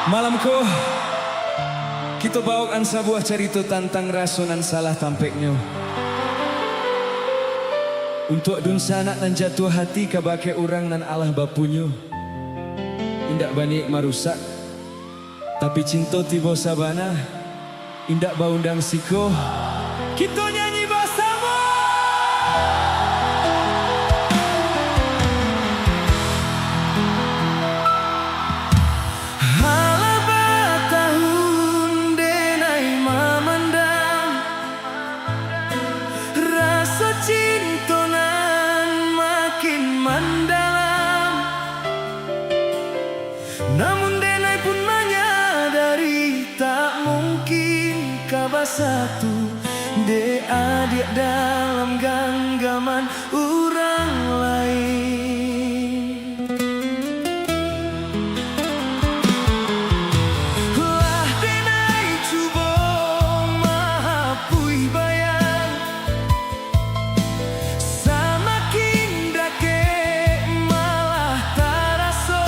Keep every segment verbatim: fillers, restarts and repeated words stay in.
Malam ko, kito baok an sabuah carito tantang raso nan salah tampeknyo. Untuak dunsanak nan jatuah hati kabake urang nan alah bapunyo, indak baniaik marusak. Tapi cinto tibo sabana, indak baundang siko. Kito nyanyi basamo. Alah batahun denai mamandam, raso cinto nan makin mandalam. Namun denai pun manyadari, tak mungkin ka basatu dek adiak dalam ganggaman urang lain. Lah denai cubo mahapuih bayang, samakin dakek malah taraso.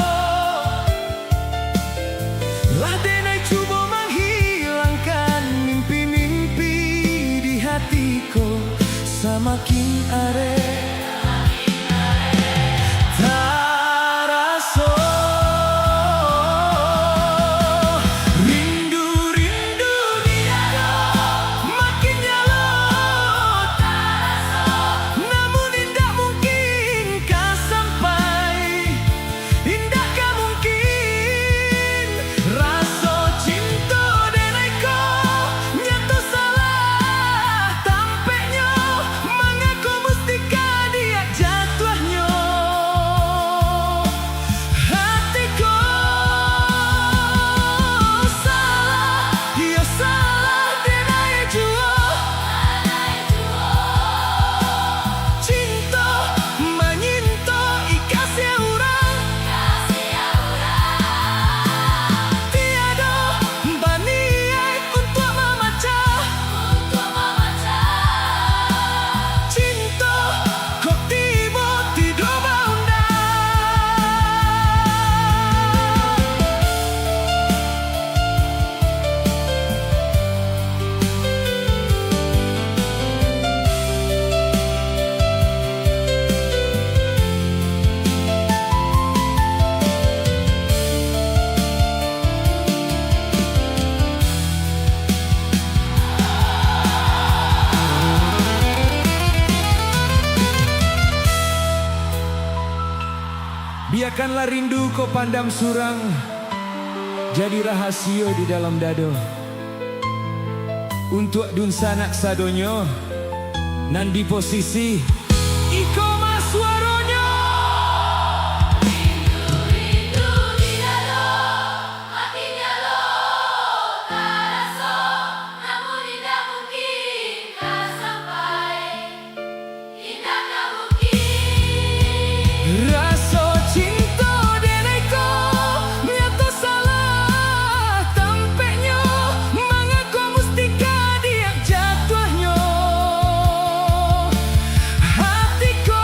Lah denai cubo manghilangkan mimpi-mimpi di hati ko, samakin arek taraso. Rindu-rindu di dado makin nyalo taraso, namun indak mungkin ka sampai. Indak ka mungkin, raso cinto denai ko nyato salah tampeknyo, mangako musti ka diak jatuahnyo. Hati ko salah, iyo salah denai juo. Cinto manyinto ikasiah urang. Tiado baniaik untuak mamacah. Cinto kok tibo tido baundang. Biakanlah rindu ko pandam surang, jadi rahasio di dalam dado. Untuak dunsanak sadonyo nan di posisi iko mah suaronyo. Rindu-rindu di dado, makin nyalo taraso, namun indak mungkin ka sampai. Raso cinto denai ko nyato salah tampeknyo, mangako musti ka diak jatuahnyo. Hati ko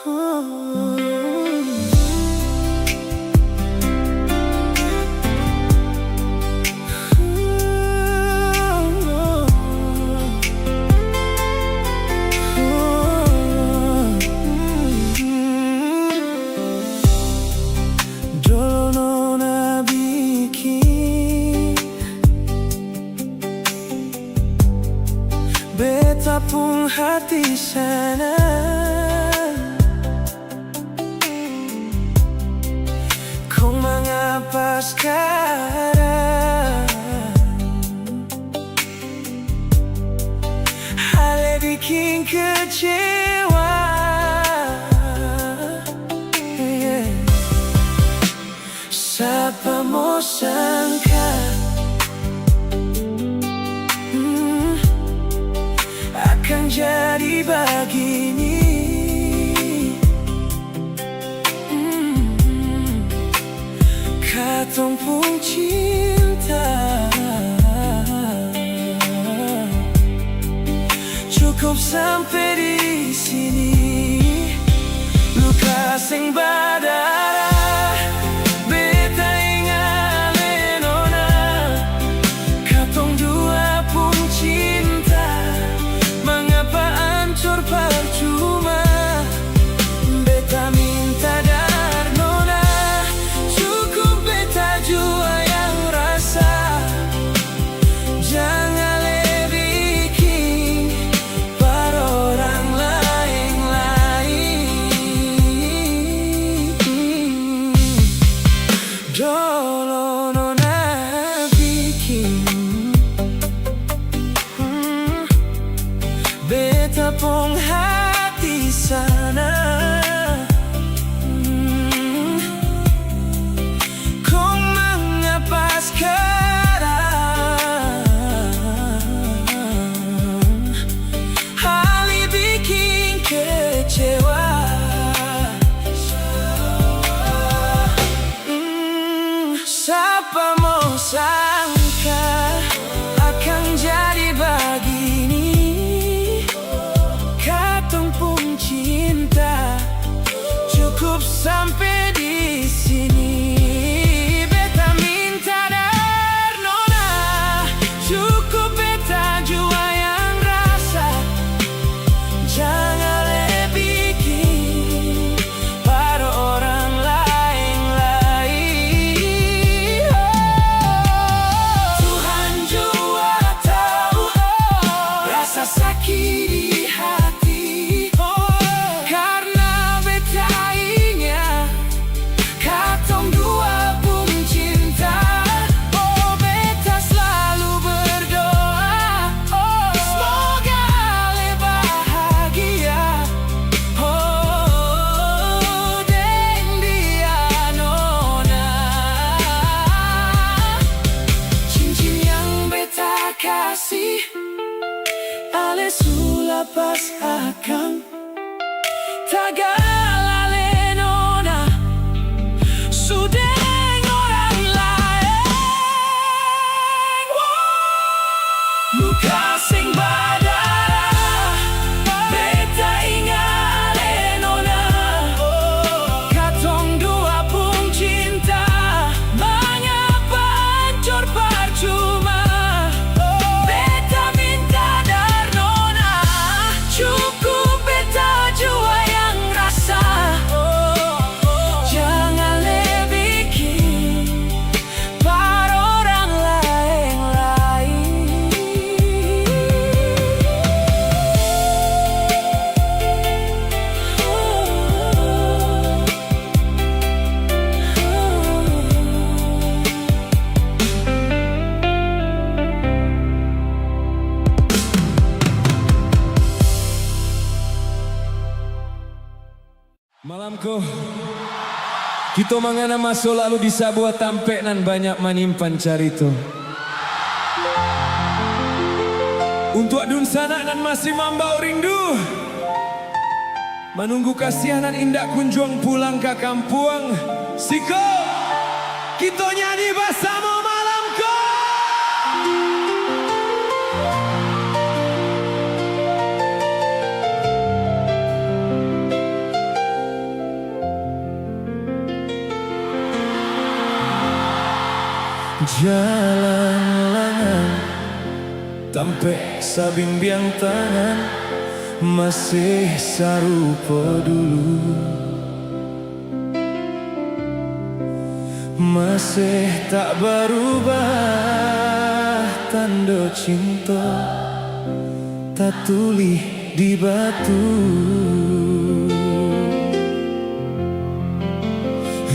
Dolo nona bikin beta pung hati sanang. Kong mangapa sekarang ale bikin kecewa? Yeah. Sapa mo sangka, hmm, akan jadi bagini. Hmm, katong pung cinta cukup sampai di sini. Luka seng badarah, beta ingat le nona. Katong dua pung cinta, mangapa ancur parcuma? Beta minta dar nona, cukup beta jua yang rasa. Jangan le bikin par orang lain-lain. Dolo nona bikin, hmm, beta pung hati sanang. Hmm. Kong mangapa sekarang ale bikin kecewa? Hmm, sapa mo sangka akan jadi bagini. Katong pung cinta cukup sampai di sini. Beta minta dar nona, cukup beta jua yang rasa. Jangan le bikin par orang lain-lain. Oh, Tuhan jua tahu, oh, rasa sakit di hati, oh, karena beta ingat katong dua pun cinta. Oh, beta selalu berdoa, oh, semoga ale bahagia, oh, deng dia nona. Cincin yang beta kasih, ale su lapas akang. Tagal ale nona, su deng orang lain. Wow. Luka seng badarah, beta ingat ale nona. Katong dua pun cinta, mangapa ancur parcuma? Beta minta dar nona, cukup beta jua yang rasa. Jangan le bikin par orang lain-lain. Malam ko, kito mangana maso lalu di sabuah tampek nan banyak manyimpan carito. Untuak dunsanak nan masih mambao rindu, manunggu kasiah nan indak kunjuang pulang ka kampuang, siko kito nyanyi basamo malam ko. Jalan langan, tampek sabimbiang tangan, masih sarupo dulu. Masih tak barubah tando cinto tatulih di batu.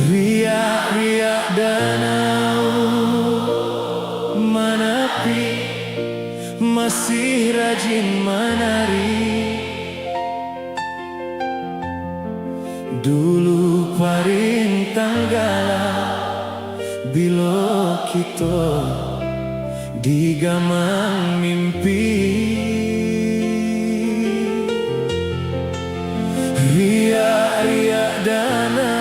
Riak-riak danau manapi, masih rajin manari. Dulu parintang galau, bilo kito digamang mimpi. Riak-riak danau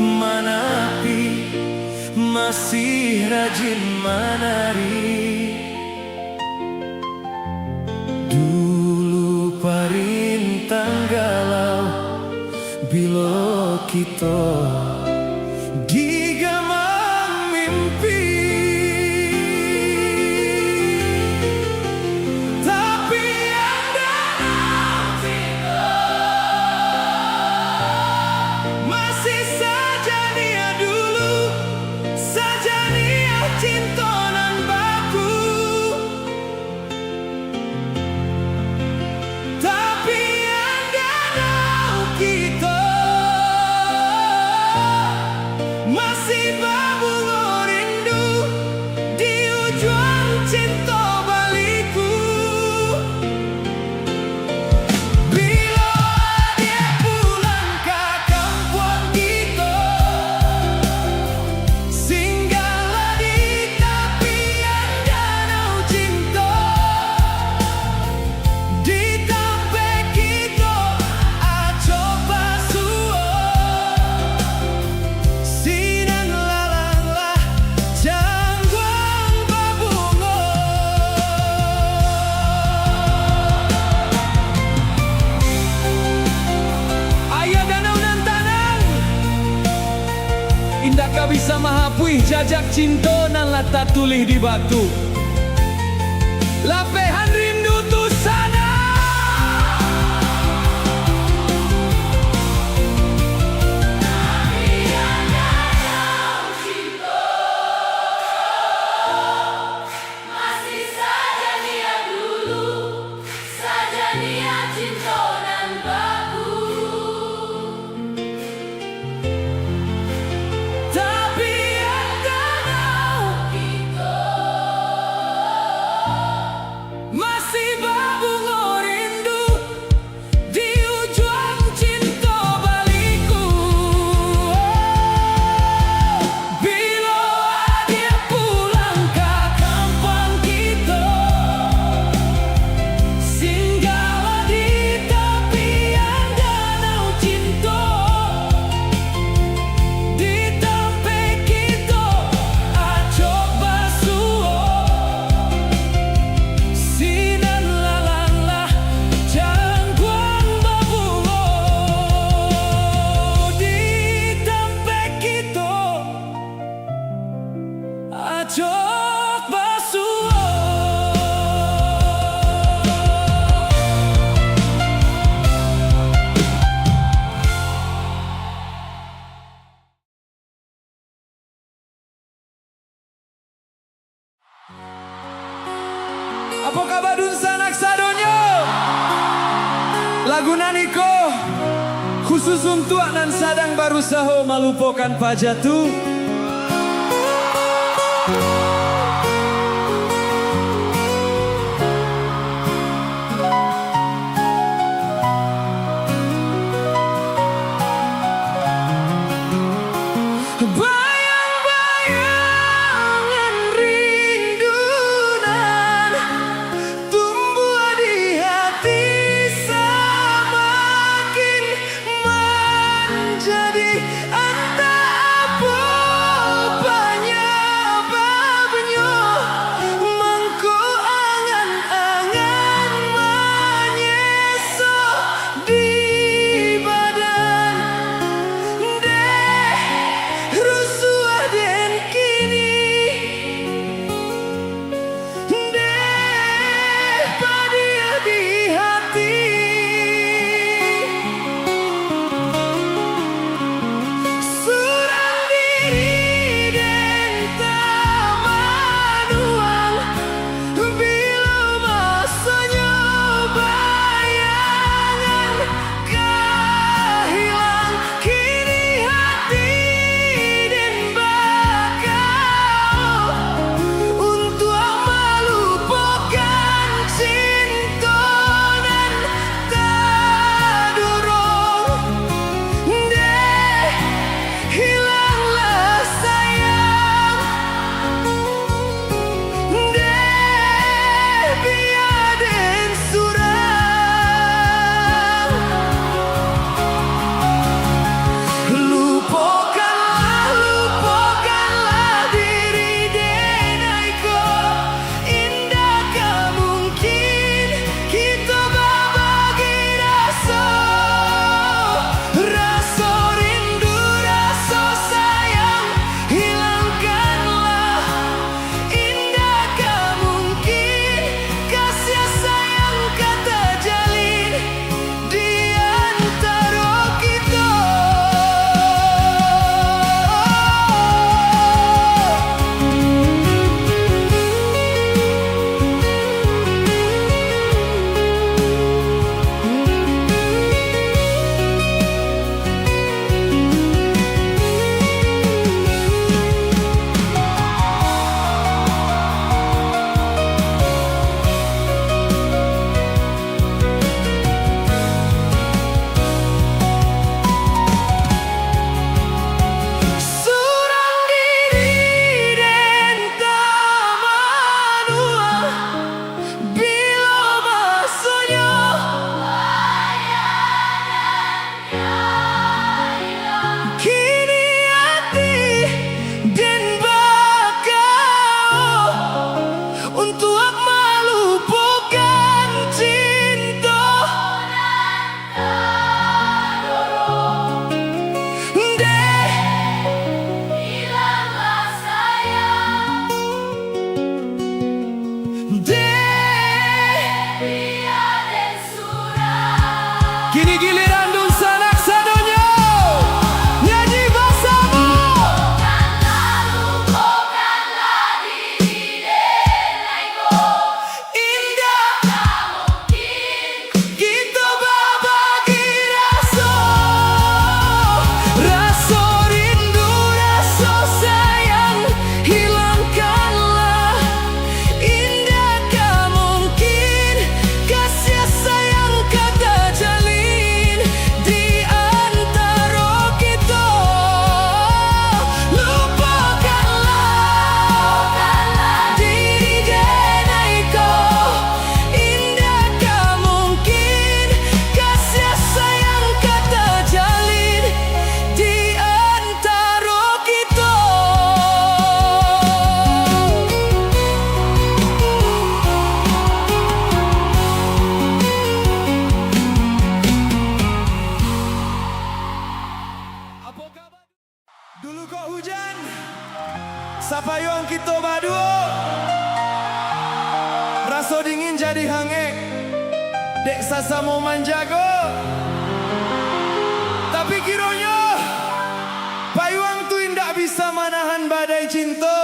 manapi, masih rajin manari. Dulu parintang galau, bilo kito digamang mimpi. Tapi anda masih saja niat dulu, saja niat cinto nan baku. Tapi anda tahu kito masih babungo rindu di ujuang cinto baliku. Bilo adiak pulang ka kampuang kito, singgahlah di tapian danau cinto, di tampek kito acok basuo. Sinan lalanglah jangguang babungo. Aia danau nan tanang indak ka bisa mahapuih jajak cinto nan lah tatulih di batu. Lapehan rindu tu sanang. Masih saja niat dulu, saja niat cinto nan baku. Tapi anda tahu kito masih babungo rindu di ujuang cinto baliku. Bilo adiak pulang ka kampuang kito, singgahlah di tapian danau cinto, di tampek kito acok basuo. Sinan lalanglah jangguang babungo di tampek kito acok basuo. Apo kaba dunsanak sadonyo? Lagu nan iko khusus untuak nan sadang barusaho malupokan paja tu. Bayang-bayangan rindu nan tumbuah di hati samakin manjadi antah apo Untuak malupokan cinto. Deh, deh. Kini giliran dunsanak sadonyo. Nyanyi basamo. Indak. Kito babagi raso, raso rindu, raso sayang, hilangkanlah. Indak ka mungkin kasih sayang ka tajalin di antaro kito. Lupokanlah diri denai ko. Indak ka mungkin kasih sayang ka tajalin di antaro kito. Apo kaba? Dulu kok hujan, sapayuang kito baduo, raso dingin jadi hangek, dek sasamo manjago. Tapi kironyo, payuang tu indak bisa manahan badai cinto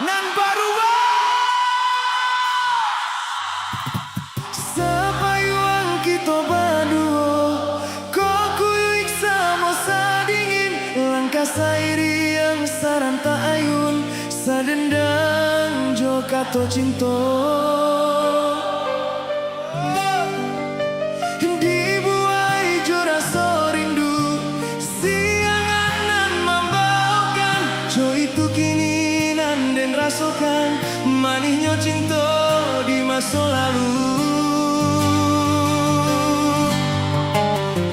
nan barubah. Sapayuang kito baduo, kok kuyuik samo sadingin, langkah sairiang sarantak ayun, sadendang jo kato cinto. Dibuai jo raso rindu, siangan nan mambaokan, jo itu kini nan den rasokan, manihnyo cinto di maso lalu.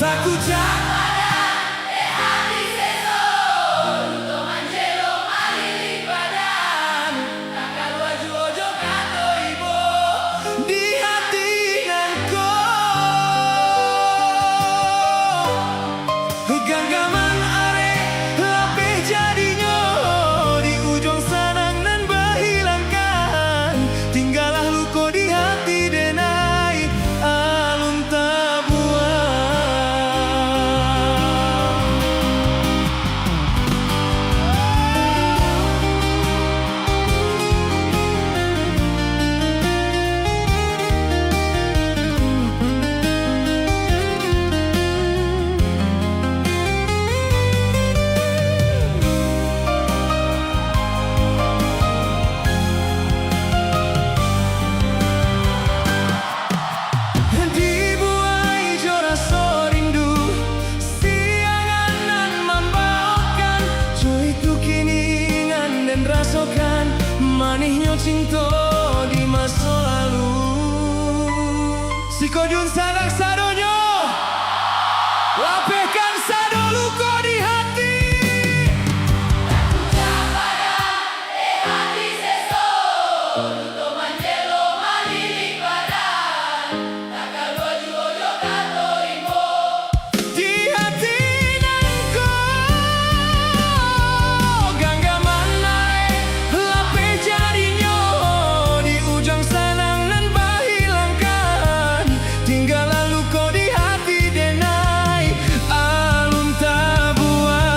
Takucak di hati nan ko. Ganggaman arek lapeh jadinyo, di ujuang sanang nan bahilangkan, tinggalah luko di hati denai alun tabuang. Dibuai jo raso rindu, siangan nan mambaokan, jo itu kini nan den rasokan, manihnyo cinto di maso lalu. Siko dunsanak sadonyo, lapehkan sado luko di hati. Di hati nan ko, ganggaman arek lapeh jadinyo, di ujuang sanang nan bahilangkan, tinggalah luko di hati denai alun tabuang.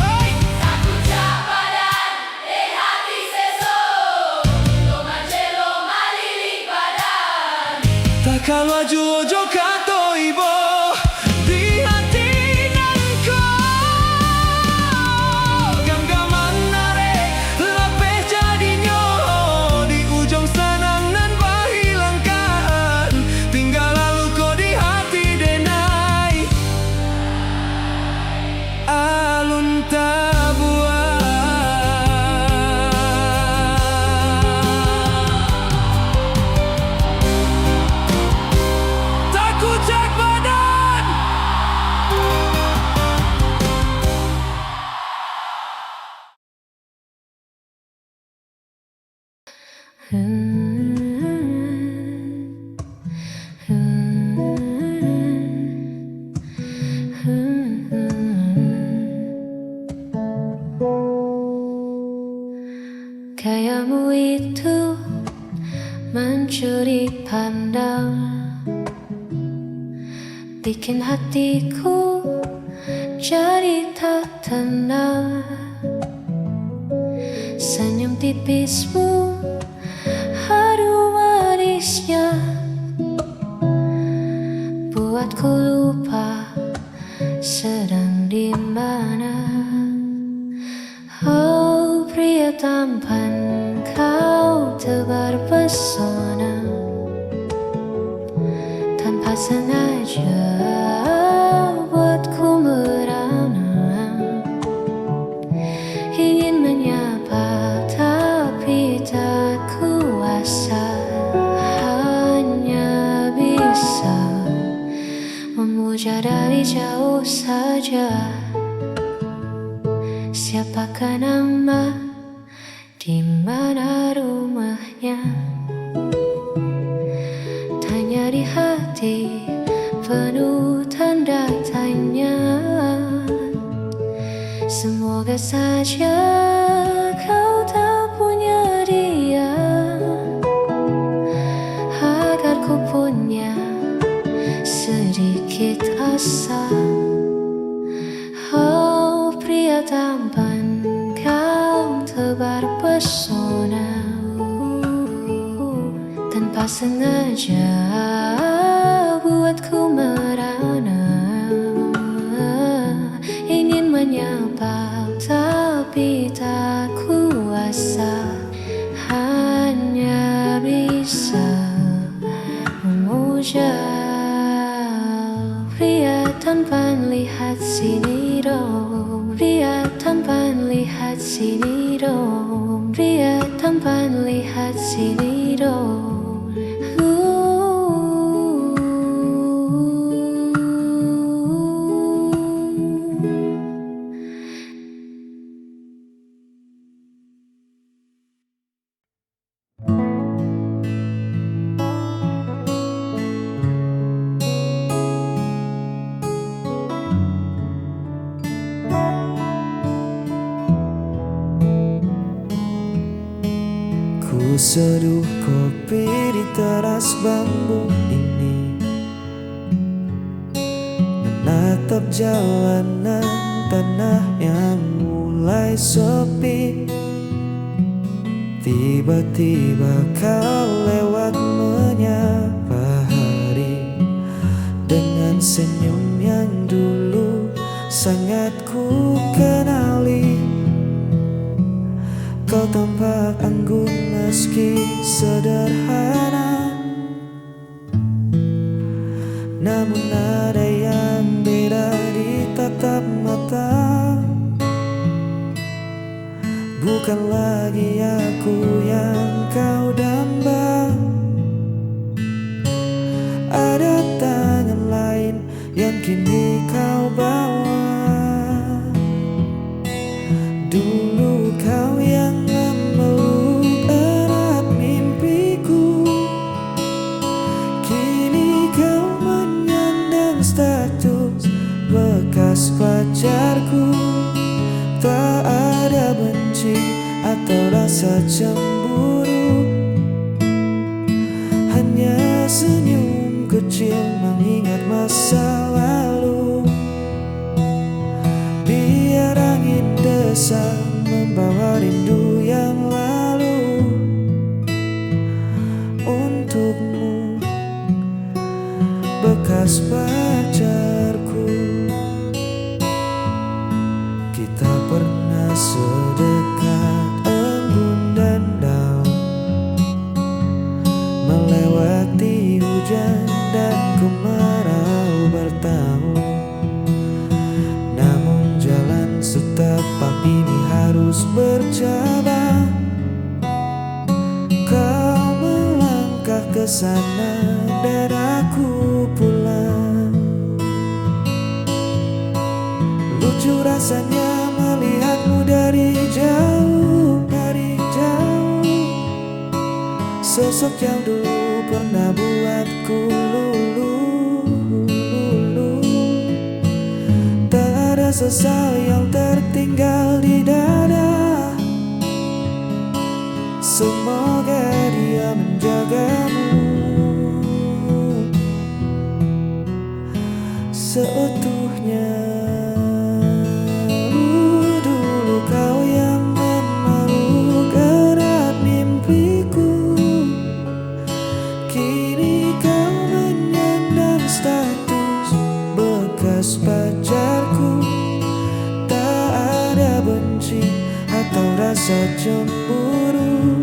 Oi! Sakucak padan, eh, hati seso, untuak manjelo malilik badan. Takalua juo jo kato ibo, di hati nan ko, ganggaman arek lapeh jadinyo, di ujuang sanang nan bahilangkan, tinggalah luko di hati denai alun tabuang. Gayamu itu mancuri pandang, bikin hatiku jadi tak tenang. Senyum tipismu, haru manisnya, buatku lupa sedang di mana. Oh, pria tampan, kau tebar pesona, tanpa sengaja buatku merana. Ingin menyapa tapi tak kuasa, hanya bisa memuja dari jauh saja. Siapakah nama, di mana rumahnya? Tanya di hati penuh tanda tanya. Semoga saja kau tak punya dia, agar ku punya sedikit asa. Oh, pria tampan, kau tebar pesona, tanpa sengaja buatku merana. Ingin menyapa tapi tak kuasa, hanya bisa memuja. Pria tampan, lihat sini dong, pria tampan, lihat sini dong, pria tampan, lihat sini dong. Ku seduh kopi di teras bambu ini. Menatap jalanan tanah yang mulai sepi. Tiba-tiba kau lewat menyapa hari. Dengan senyum yang dulu sangat ku kenali. Kau tampak anggun meski sederhana. Namun ada yang beda di tatap mata. Bukan lagi aku yang kau damba. Ada tangan lain yang kini kau bawa. Dulu kau yang memeluk erat mimpiku. Kini kau menyandang status bekas pacarku. Tak ada benci atau rasa cemburu. Hanya senyum kecil mengingat masa lalu. Biar angin desa membawa rindu yang lalu. Untukmu, bekas pacarku. Kita pernah sedekat embun dan daun, melewati hujan dan kemarau bertahun. Namun jalan setapak ini harus bercabang. Kau melangkah ke sana dan aku pulang. Lucu rasanya melihatmu dari jauh, dari jauh. Sosok yang dulu pernah buatku luluh. Tak ada sesal yang tertinggal di dada. Semoga Dia menjagamu seutuhnya. Dulu kau yang memalukan mimpiku, kini kau menyandang status bekas pacarku. Tak ada benci atau rasa cemburu,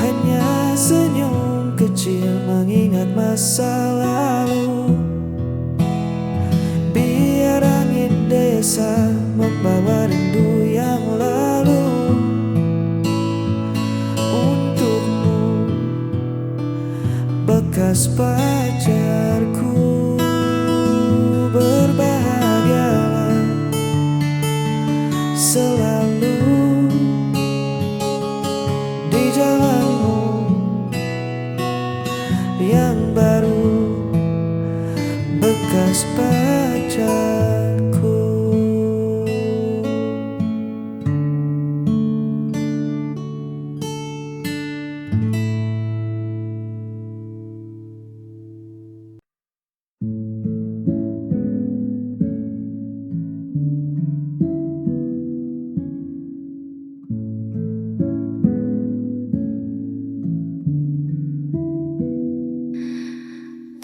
hanya senyum kecil mengingat masa lalu. Biar angin desa membawa rindu yang lalu. Untukmu, bekas pacarku, berbahagialah selalu di jalanmu yang baru, bekas pacarku.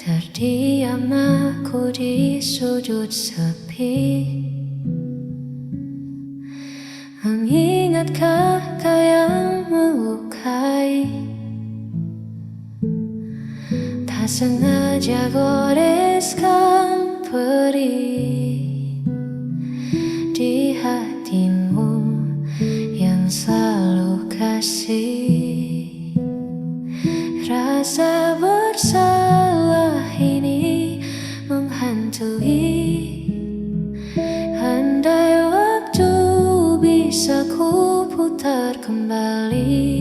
Terdiam aku di sudut sepi, mengingat kata yang melukai. Tak sengaja goreskan perih di hatimu yang selalu kasih. Rasa bersalah ini menghantui. Andai waktu bisa ku putar kembali,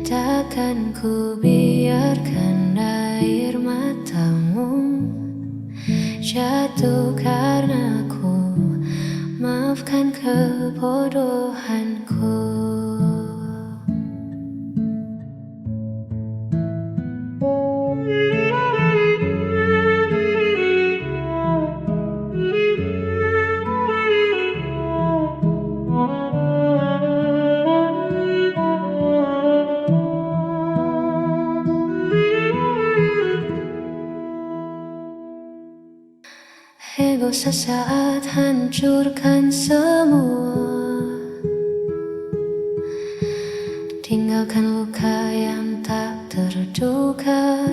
takkan ku biarkan air matamu jatuh karena ku. Maafkan kebodohanku. Ego sesaat hancurkan semua. Tinggalkan luka yang tak terduga.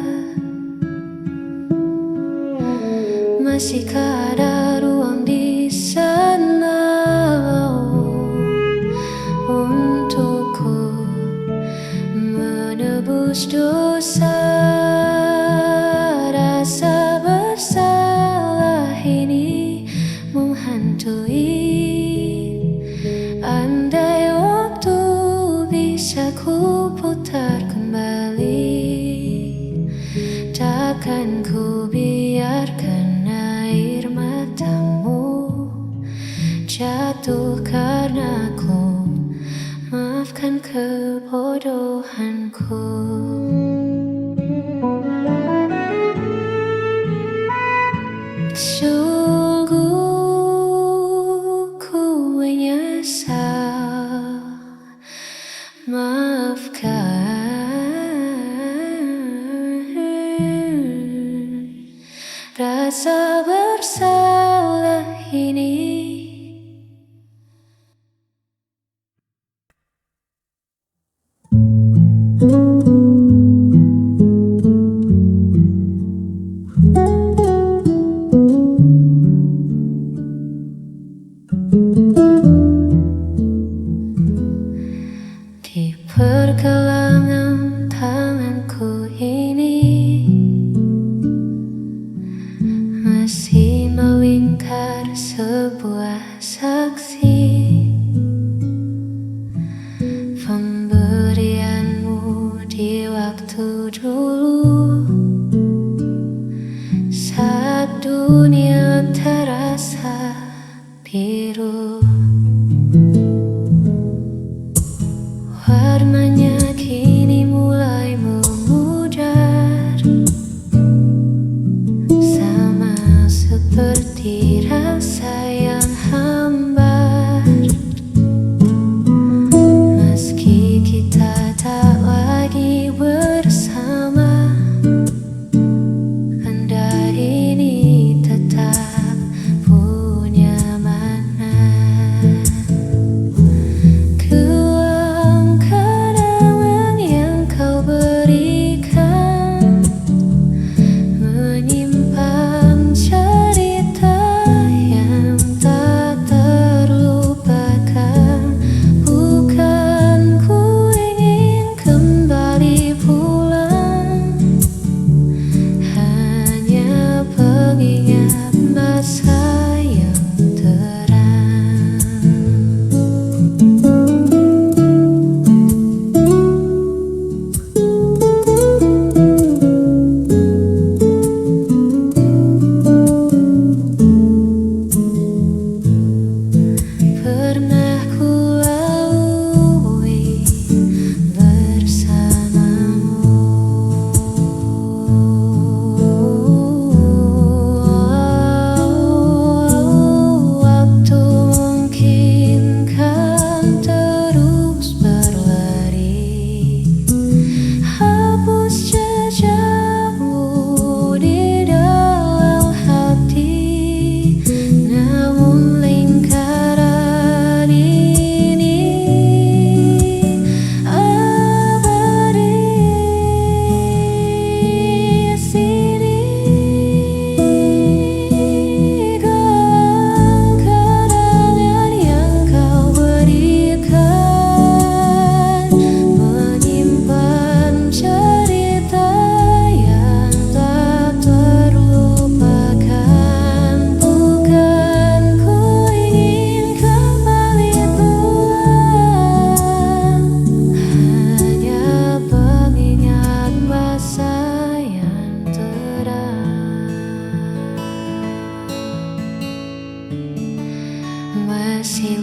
Masihkah ada ruang di sana untukku menebus dosa? Rasa bersalah ini menghantui. Andai waktu bisa ku putar kembali, takkan ku biarkan air matamu jatuh karena ku. Maafkan kebodohanku. Sungguh ku menyesal. Maafkan rasa bersalah ini. Di pergelangan tanganku ini masih melingkar sebuah saksi pemberi Dulu, saat dunia terasa biru, warnanya kini mulai memudar, sama seperti rasa yang hambar. Meski kita tak lagi bersama, benda ini tetap punya makna. Kelangkadangan yang kau berikan menyimpan cerita yang tak terlupakan. Bukan ku ingin kembali pulang, hanya pengingat masa yang terang. Pernah ku lalui bersamamu. Waktu mungkin kan terus berlari, hapus jejakmu di dalam hati. Namun lingkaran ini abadi sini. Kenangan yang kau berikan menyimpan cerita yang tak terlupakan. Bukan ku ingin kembali pulang, hanya pengingat masa yang terang. Masih